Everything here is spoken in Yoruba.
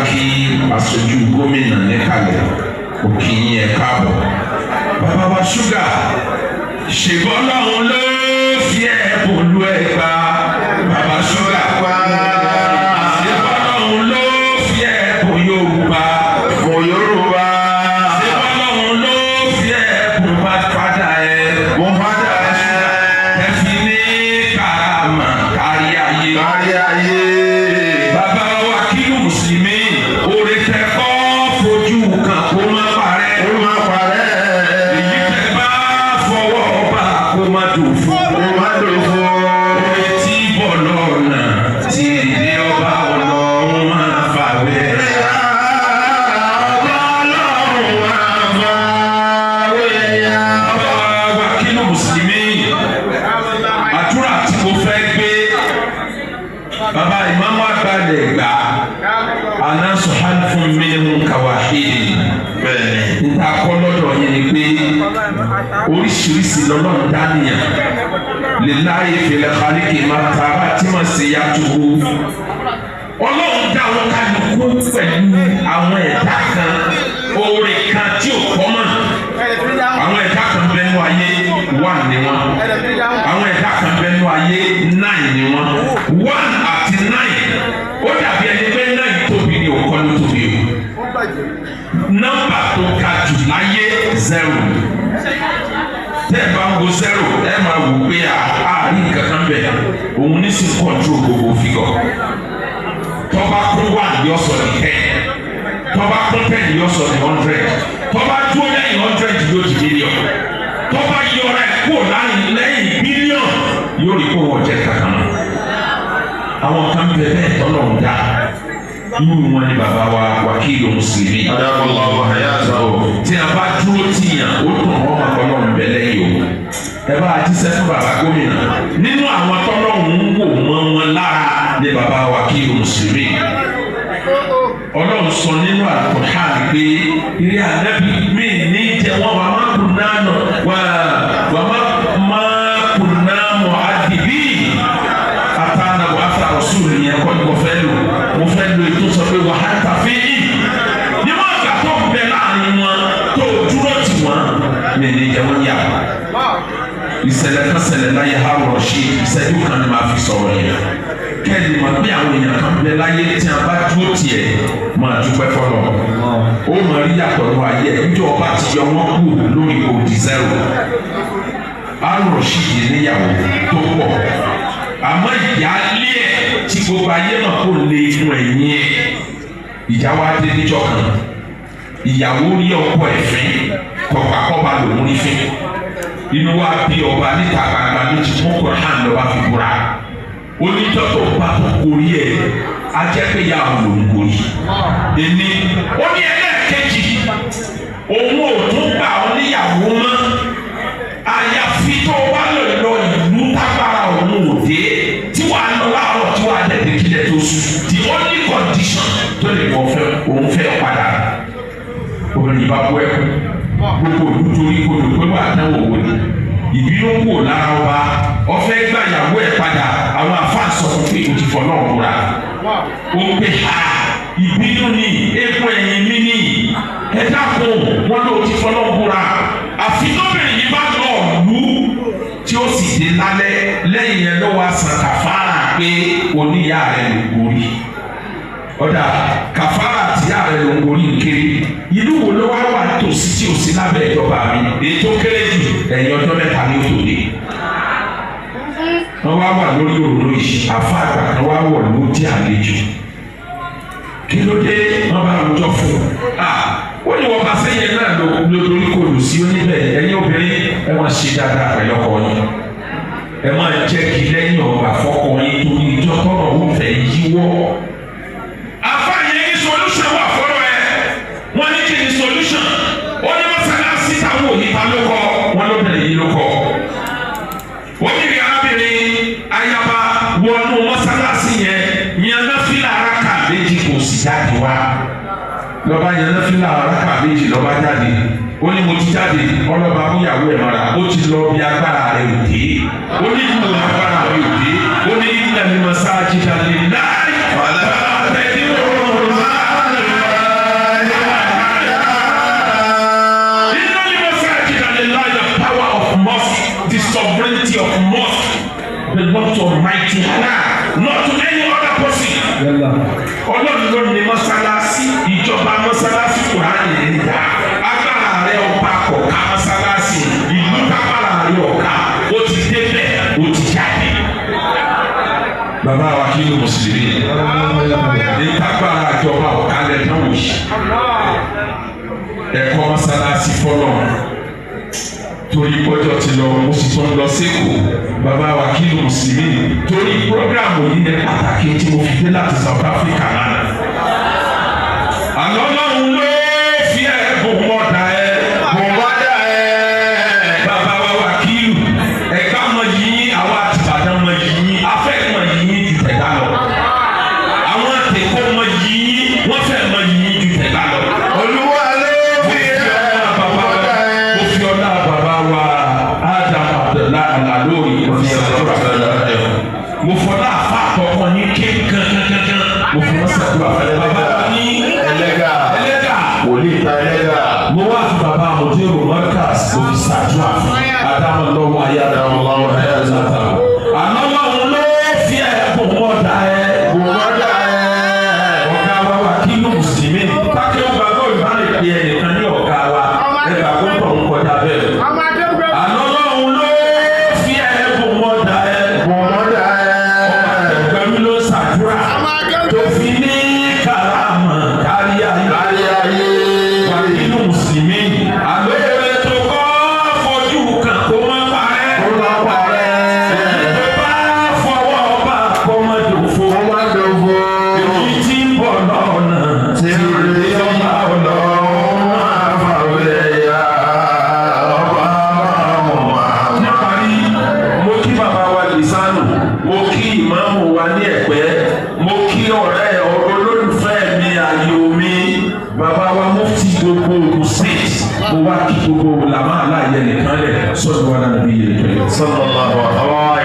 kí aṣojú gómìnà níkàlẹ̀, òkì yín, ẹ káàbọ̀. Bàbá wa ṣúgà ṣèbọ́ lọ́hùn ló fi ẹ̀bùn lu ẹ̀gbá. Bàbá ṣúgà, ṣèbọ́ lọ́hùn ló fi ẹ̀bùn Yorùbá. Fún Yorùbá. Ṣèbọ́ lọ́hùn ló fi ẹ̀bùn bá padà ẹ̀. Mo fàdà ẹ̀. Ẹ fi ní kàràmà kárí ayé. Kárí ayé. Bàbá wa kínú mùsùlùmí, oore tẹ kọ́ fojú kan kó má parẹ́. Ó máa parẹ́. Èyí tẹ bá fọwọ́ bá kó má dòfo. Ó máa dòfo. Oore tí bọ̀ lọ́nà tí èdè ọba ọlọ́run máa fà wẹ́. Ọba Ọlọ́run máa fà wéyà. Bàbá wa kínú mùsùlùmí, àdúrà tí mo fẹ́ gbé, bàbá ìmáàmù àgbà lè gbà àná sọ̀hán fún mímú kàwáhídì. Bẹ́ẹ̀ni. Nta kọ́ lọ́dọ̀ yẹn ni pé oríṣiríṣi lọ́lọ́run dánìyàn lillahi fil khaliki ma tara tí ma ṣe ya tuhu. Ọlọ́run dá wọn kálukú pẹ̀lú àwọn ẹ̀dá kan, oore kan tí ò kọ́ mọ̀. Àwọn ẹ̀dá kan bẹ́ẹ̀ nú ayé, one ni wọn. Àwọn ẹ̀dá kan bẹ́ẹ̀ nú ayé, nine ni wọn. One àti nine, ó dàbí ẹni pé nine tóbi ni, òkọ́ ló tóbi o. Nọ́mbà tó ga jù láyé, zero. Tẹ́ ẹ bá ń wo zero, ẹ máa wò pé àárín nǹkan kan bẹ̀. Òun ní sí control gbogbo figure. Tó bá kún one, yóò sọ ní 10. Tó bá kún 10, yóò sọ ní 100. Tó bá dúró lẹ́yìn 100, yóò di million. Tó bá yọra ẹ̀ kúrò láyìn lẹ́yìn billion, yóò rí kó wọ́n jẹ́ kankan mọ́. Àwọn kan bẹ bẹ́ẹ̀ tọ́lọ̀ ń dá, irú wọn ni bàbá wa Wákìlì Mùsùlùmí. Adamallahu hayatahu. Tí a bá dúró tìyàn, ó dùn wọ́n máa kọ́ bẹ lẹ́yìn o. Ẹ bá a jíṣẹ́ fún bàbá gómìnà, nínú àwọn tọ́lọ́hún ń wò mọ́ wọn lára ní bàbá Wákìlì Mùsùlùmí. Ọlọ́run sọ nínú Al-Qur'an pé eré ànábì mi ní jẹ wọn wà má kùn náà nọ wà wà má má kùn náà mọ̀ àdìbí àtànàbọ̀ after rasul yẹn kọ́ ni mo fẹ́ lò. Mo fẹ́ lo ètò sọ pé wàhálà tàfé yìí níwọ̀n àgbà tó ń bẹ láàrin wọn tó dúró tì wọ́n, mi ní jẹ wọ́n yà. Ìṣẹ̀lẹ̀ kan ṣẹlẹ̀ láyé Harun Rashid, ìṣẹ́jú kan ni màá fi sọ̀rọ̀ yẹn, kẹ́ni mọ̀ pé àwọn èèyàn kan bẹ láyé tí a bá dúró tiẹ̀, máa dúpẹ́ fọlọ́, ó mọ̀ rí yàtọ̀ ní ayé ẹ̀ níjọ́ ọba ti yọ wọ́n kú lórí òdì zero. Harun Rashid níyàwó tó pọ̀, àmọ́ ìyáálé ẹ̀ tí gbogbo ayé mọ̀ kó lé inú ẹ̀yìn ẹ̀. Ìjà wa dé níjọ́ kan, ìyàwó rí ọkọ ẹ̀ fín, kọ̀pàkọ́ba lòún rí fín. Inú wa bí ọba, níta gbangba ló ti mú Kùránì lọ́ba fi búra, onítọ́ tó bá tó korí ẹ̀ ajẹ́ pé ya òun lòún korí. Èmi ó ní ẹlẹ́ẹ̀kejì, òun ò tún gbà ọ́ níyàwó mọ́, àyàfi tó wá lè lọ ìlú tágbára òun ò dé, tí wàá lọ láàárọ̀, tí wàá dẹ̀ dé kílẹ̀ tó sùn. The only condition tó lè mọ̀ fẹ́ òun fẹ́ padà. Obìnrin yìí bá bọ́ ẹkún, gbogbo òdu torí kodò pé wàá dánwò wò ni. Ìbínú kúrò lára ọba, ọfẹ́ gbà ìyàwó ẹ̀ padà. Àwọn àfáà sọ fún pé òtítọ́ náà búra, ó pé ha, ìbínú ni, egun ẹ̀yìn mi ni, ẹ dákun. Wọn ló ti fọlọ́ búra, àfi tóbìnrin yìí bá lọ lù ú tí ó sì dé lálẹ́ lẹ́yìn yẹn lọ́wọ́ àsàn kàfàrà pé oníyà rẹ̀ ló gorí ọ̀dà kàfàrà tìyà rẹ̀ ló ń gorí nkiri. Ìlú wo ló wá wà tòsí tí o sí lábẹ́ ìjọba mi? Èyí tó kéré jù, ẹ̀yìn ọjọ́ 3 ní o tó dé. Wọ́n wá wà lórí òróró yìí, àfa àgbà kan wá wọ̀ ló jẹ́ àlejò. Kí ló dé? Wọ́n bá rojọ́ fún un. Ó ní wọ́n bá sẹ́yìn náà ló lórí kò lù sí oníbẹ̀. Ẹ̀yin obìnrin, ẹ máa ṣe dáadáa pẹ̀lú ọkọ yín, ẹ máa jẹ́ kí lẹ́yìn ọgbà fọ́kọ yín, torí ìjọ tọrọ ó fẹ́ yíwọ́. Àfa yẹn ní solution wà fọ́rọ̀ ẹ. Wọ́n ní kí ni solution? Ó ní mọ́sálásí táwọn òyìnbá ló kọ́ wọ́n, lóbìnrin yìí ló kọ́. Ó ní ìrìn arábìnrin ayaba wọnú mọ́sálásí yẹn, yan náfìlà araka 2, kò sì jáde wá. Lọ́ba yan náfìlà araka 2, lọ́ba jáde. Ó ní mo ti jáde. Ọlọ́ba amúyàwó ẹ̀ mọ́ra, ó ti lọ bí agbára rẹ̀ ò dé. Ó ní ìlú agbára rẹ̀ ò dé. Ó ní innal masajida lillahi fala tad'u ma'a Ọlọ́run ló ní mọ́sálásí, ìjọba mọ́sálásí, Kùránì níta. Agbára rẹ ọba kọ̀ọ̀ká mọ́sálásí, ìlú tábàrà rẹ ọ̀ka, ó ti débẹ̀, ó ti jáde. Bàbá wa kí ló mùsùlùmí ní tágbára ìjọba ọ̀ka lẹ́nu wò yìí. Ẹ̀kọ́ mọ́sálásí fọlọ́ torí pọ́jọ́ ti lọ, mo sì tún lọ sékòó. Bàbá wa kí ló mùsùlùmí, torí program yìí ní pàtàkì tí mo fi dé láti South Africa lánàá. Àlọ́ náà ló fi ẹ̀bùn mọ́ta ẹ̀. Bùnmọ́dà ẹ̀. Bàbá wa Wákìlù, Ẹ̀gbá mọ yìnyín, àwa àtìbàdàn mọ yìnyín, afẹ́ mọ yìnyín ju tẹ̀gbá lọ. Àwọn tèkó mọ yìnyín, wọ́n fẹ́ mọ yìnyín ju tẹ̀gbá lọ. Olúwa ló fi ẹ̀ bùnmọ́dà ẹ̀. Mo fi ọlá bàbá wa Adam Abdullahi Alalori, mo fi ṣàdúrà. Mo fọlá àfa àkọ́kọ́ ní ké kankankankan, mo fi wọ́n ṣàdúrà. Bàbá wa ní Ẹlẹ́gà. Ẹlẹ́gà. Wòlíì ta ẹlẹ́gà. Mo wá fi bàbá Mọ̀dérò Marcus, mo fi ṣàdúrà fún Adamu lọ́wọ́ ayé Adamu lọ́wọ́ ayé. Àná lọ́hùn ló fi ẹ̀bùn mọ́ta ẹ̀. Bùnmọ́dà ẹ̀. Ọ̀gá wa wà kí ló mùsùlùmí tákẹ́ ó gbàgbọ́ ìbáraẹ̀ pé ẹnìkan ní ọ̀gá wa ẹgbàá kó tọ̀ ń kọjá bẹ́ẹ̀. Àná lọ́hùn ló fi ẹ̀bùn mọ́ta ẹ̀. Bùnmọ́dà ẹ̀. Pẹ̀lú ló ṣàdúrà tó fi ní kàràmà kárí ayé. Kárí ayé. Wà nínú mùsùlùmí àlóore tó kọ́ fojú kan kó má parẹ́. Kó má parẹ́. Tó bá fọwọ́ bá kó má dòfo. Kó má dòfo. Èyí tí ń bọ̀ lọ́nà Tí rí ọba ọlọ́run máa fàwé ya ọba máa mú. Níparí, mo kí bàbá wa Lìsánù, mo kí ìmáàmù wa ní Ẹ̀pẹ́, mo kí ọ̀rẹ́ olólùfẹ́ mi, ààyò mi, bàbá wa mufti gbogbo Ogun State. Mo wá kí gbogbo làmá aláìyẹ nìkan lẹ̀ sọ́dọ̀ wa nàbí yẹn pẹ̀lú. Sallallahu alaihi